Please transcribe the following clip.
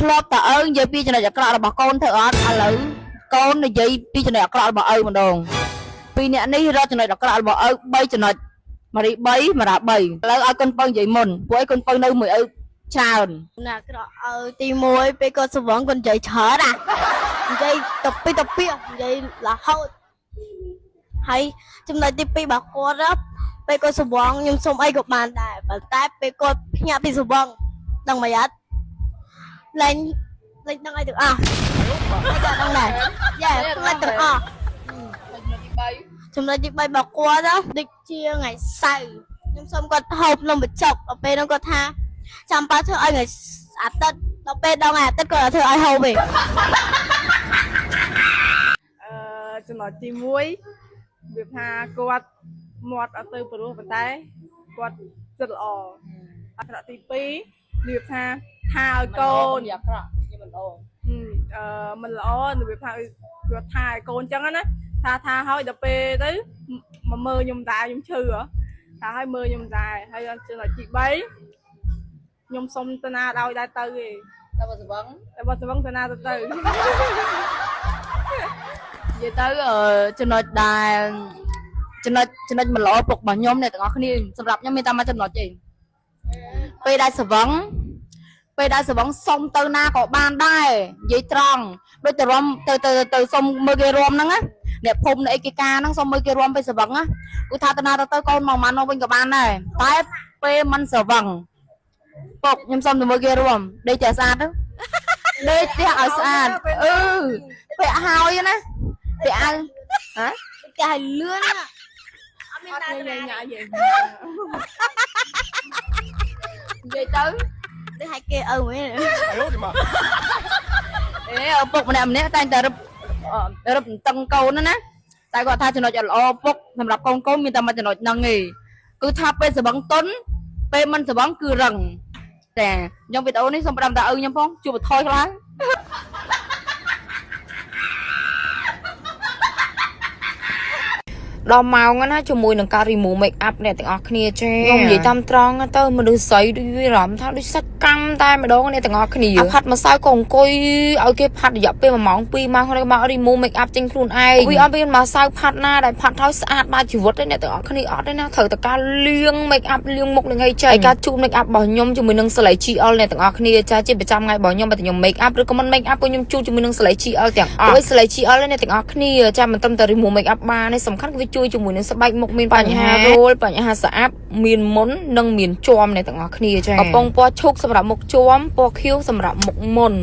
ធ្លាប់តើឪនិយាយពីចំណុចអាក្រក់របស់កូនធ្វើអត់ឥឡូវកូននិយាយពីចំណុចអាក្រក់របស់ឪម្ដងពីរអ្នកនេះរកចំណុចអាក្រក់របស់ឪ3ចំណុចម៉ារី3ម៉ារ៉ា3ឥឡូវឲ្យកូនពៅនិយាយមុនពួកឯងកូនពៅនៅមួយឪច្រើន ណាក្រក់ឪទី1ពេលគាត់ស្វឹងគាត់និយាយច្រើនណានិយាយតពីតពីនិយាយរហូតហើយចំណុចទី2របស់គាត់ណាពេលគាត់ស្វឹងខ្ញុំសុំអីក៏បានដែរប៉ុន្តែពេលគាត់ភ្ញាក់ពីស្វឹងដឹងមិនអត់លែងលែងដឹងអីទាំងអស់លែងដឹងដែរយ៉ាផ្លេចទាំងអស់ចំណុចទី3របស់គាត់ណាដូចជាថ្ងៃសៅរ៍ខ្ញុំសុំគាត់ហូបនំបញ្ចុកដល់ពេលហ្នឹងគាត់ថា ចាំប៉ាធ្វើឲ្យថ្ងៃអាទិត្យដល់ពេលដល់ថ្ងៃអាទិត្យគាត់អត់ធ្វើឲ្យហូបទេ អឺចំណុចទី1វាថាគាត់មាត់អត់ទៅព្រោះប៉ុន្តែគាត់ចិត្តល្អអាក្រក់ទី2វាថាថាឲ្យកូន អាក្រក់ខ្ញុំមិនល្អ អឺមិនល្អរបៀបថាគាត់ថាឲ្យកូនចឹងណាថាថាហើយដល់ពេលទៅមកមើលខ្ញុំដែរខ្ញុំឈឺហ៎ថាឲ្យមើលខ្ញុំដែរហើយដល់ចំណុចទី3ខ្ញុំសុំតាណាដោយដែរទៅឯង តែបើស្វឹង តែបើស្វឹងតាណាទៅទៅ និយាយទៅអឺចំណុចដែលចំណុចចំណុចមិនល្អពុករបស់ខ្ញុំអ្នកទាំងអស់គ្នាសម្រាប់ខ្ញុំមានតែមួយចំណុចទេពេលដែលស្វឹងពេលដែលស្វឹងសុំទៅណាក៏បានដែរនិយាយត្រង់ដូចទៅរំទៅទៅទៅសុំមើលគេរំហ្នឹងណាអ្នកភូមិអ្នកអីគេការហ្នឹងសុំមើលគេរំពេលស្វឹងណាគឺថាទៅណាទៅទៅកូនមកម៉ានមកវិញក៏បានដែរតែពេលមិនស្វឹងពុកខ្ញុំសុំទៅមើលគេរំដេកតែស្អាតទៅដេកផ្ទះឲ្យស្អាតអឺពាក់ហើយណាពាក់អាវហ៎ គេឲ្យលឿនណាអត់មាន អត់ ណា ញ៉ៃញ៉ៃញ៉ៃ និយាយទៅ ទៅឲ្យគេឪមែន 哎呦我的妈！ អេឪពុកម្នាក់ម្នាក់តែងតែរឹបអឺរឹបតឹងកូនណាណាតែគាត់ថាចំណុចអត់ល្អពុកសម្រាប់កូនកូនមានតែមួយចំណុចហ្នឹងឯងគឺថាពេលស្វឹងតុនពេលមិនស្វឹងគឺរឹងតែខ្ញុំវីដេអូនេះសូមផ្ដាំតាឪខ្ញុំផងជួបបន្ថយខ្លះ ដល់ម៉ោងណាជាមួយនឹងការ remove make up អ្នកទាំងអស់គ្នាចេខ្ញុំនិយាយតាមត្រង់ទៅមនុស្សស្រីដូចវាអារម្មណ៍ថាដូចសាច់កម្មតែម្ដងអ្នកទាំងអស់គ្នាអាផាត់ម្សៅក៏អង្គុយឲ្យគេផាត់រយៈពេល1ម៉ោង2ម៉ោងហើយមក remove make up ចេញខ្លួនឯងវាអត់មានម្សៅផាត់ណាដែលផាត់ហើយស្អាតបាត់ជីវិតទេអ្នកទាំងអស់គ្នាអត់ទេណាត្រូវតែការលាង make up លាងមុខនឹងអីចេញហើយការជូត make up របស់ខ្ញុំជាមួយនឹងសលៃ GL អ្នកទាំងអស់គ្នាចាជាប្រចាំថ្ងៃរបស់ខ្ញុំបើតែខ្ញុំ make up ឬក៏មិន make up ក៏ខ្ញុំជូតជាមួយនឹងសលៃ GL ទាំងអស់ព្រោះសលៃ GL អ្នកទាំងអស់គ្នាចាមិនត្រឹមតែ remove make up បានទេសំខាន់គឺវាជួយជាមួយនឹងស្បែកមុខមានបញ្ហារោលបញ្ហាស្អាប់មានមុននិងមានជាំអ្នកទាំងអស់គ្នាចាកំប៉ុងពណ៌ឈូកសម្រាប់មុខជាំពណ៌ខៀវសម្រាប់មុខមុន។